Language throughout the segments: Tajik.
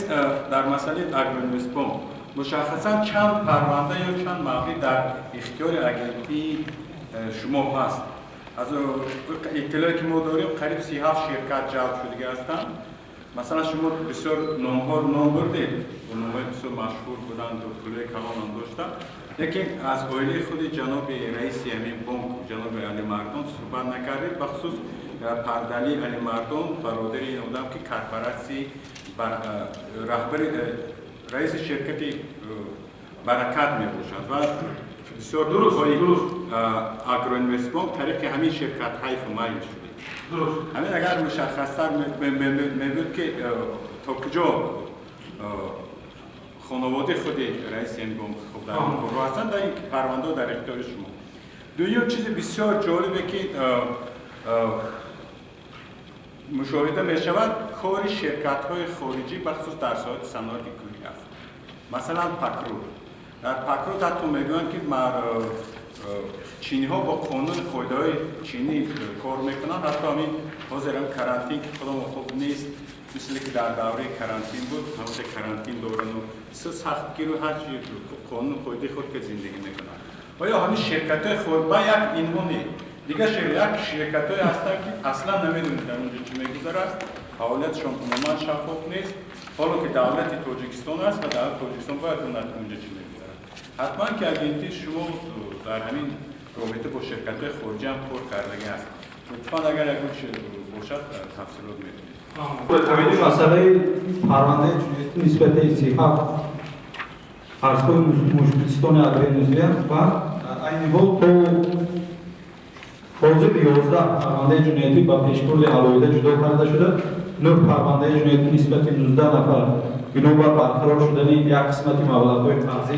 Дар масъалаи Агроинвестбонк мушаххасан чанд парванда ё чанд маврид дар ихтиёри агентии шумо ҳаст? Аз иттилое ки мо дорем, қариб 37 ширкат ҷалб шудагӣ ҳастанд. Масалан, шумо бисёр номҳоро ном бурдед, номҳои бисёр машҳур буданд, пулҳои калонам доштанд, лекин аз оилаи худи ҷаноби раиси ҳамин бонк, ҷаноби Алимардон, суҳбат накардед, бахусус Пардали Алимардон, бародари ин одам, ки корпоратсияи раҳбари, раиси ширкати Баракат мебошад ва бисёр пулҳои Агроинвестбонк тариқи ҳамин ширкат ҳайфу майл шудед. Ҳамин агар мушаххастар мебуд, ки то куҷо хонаводаи худи раиси ин бонк хуб дар ин корҳо ҳастанд, дар ин парвандаҳо дар ихтиёри шумо. Дуюм, чизи бисёр ҷолибе, ки мушоҳида мешавад, кори ширкатҳои хориҷӣ, бахусус дар соҳати саноати кӯҳӣ аст. Масалан, Пакруд. Дар Пакруд ҳатто мегӯянд, ки чиниҳо бо қонуни қоидаҳои чинӣ кор мекунанд. Ҳатто ҳамин ҳозирам карантин, ки худомо хуб нест, мисле ки дар давраи карантин буд, ҳамоша карантин дорану бисёр сахтгиру ҳарчи қонуну қоидаи худ ки зиндагӣ мекунанд. Оё ҳамин ширкатҳои ба як инҳо не, дигар як ширкатҳое ҳастанд, ки аслан намедонед, дар онҷо чӣ мегузарад, фаъолиятшон умуман шаффоф нест, ҳоло ки давлати Тоҷикистон аст ва давлати Тоҷикистон бояд донад, ки онҷо чӣ мегузарад. Ҳатман ки агентии шумо дар ҳамин робита бо ширкатҳои хориҷӣ ҳам кор кардагӣ аст. Лутфан, агар ягон чи бошад, тафсилот медиҳед. Масъалаи парвандаи ҷиноятӣ нисбати 37 қарзҳои мушкилистони Агроинвестбанк, айни ҳол то ҳозир 11 парвандаи ҷиноятӣ ба пешбурди алоҳида ҷудо карда шуда, нӯҳ парвандаи ҷиноятӣ нисбати 19 нафар бинобар барқарор шудани як қисмати маблағҳои қарзӣ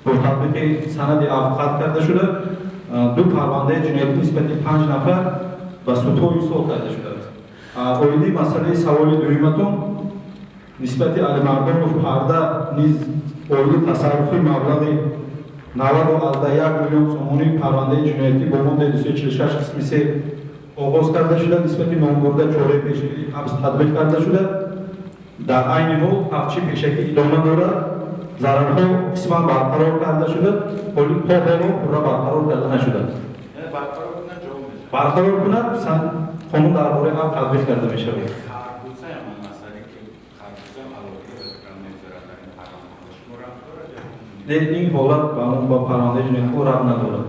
бо татбиқи санади афв қатъ карда шуда, ду парвандаи ҷиноятӣ нисбати панҷ нафар ба судҳо ирсол карда шудааст. Оиди масъалаи саволи дуюматон, нисбати Алимардонов Парда низ оиди тасарруфи маблағи 90,1 миллион сомонӣ парвандаи ҷиноятӣ бо моддаи 246 қисми 3 оғоз карда шуда, нисбати номбурда чораи пешгирии ҳабс татбиқ карда шуда, дар айни ҳол тафтиши пешакӣ идома дорад. Зарарҳо қисман барқарор карда шуда, то ҳоло пурра барқарор карда нашудааст. Барқарор кунад, қонун дар бораи афв татбиқ карда мешавад. Харбуза ҳамон масъале, ки харбуза алоҳида ба фикрам мегузарад дар ин парвандаҳо, шумо рабт дорад ё? Не, ин ҳолат ба парвандаи ҷиноятӣ рабт надорад.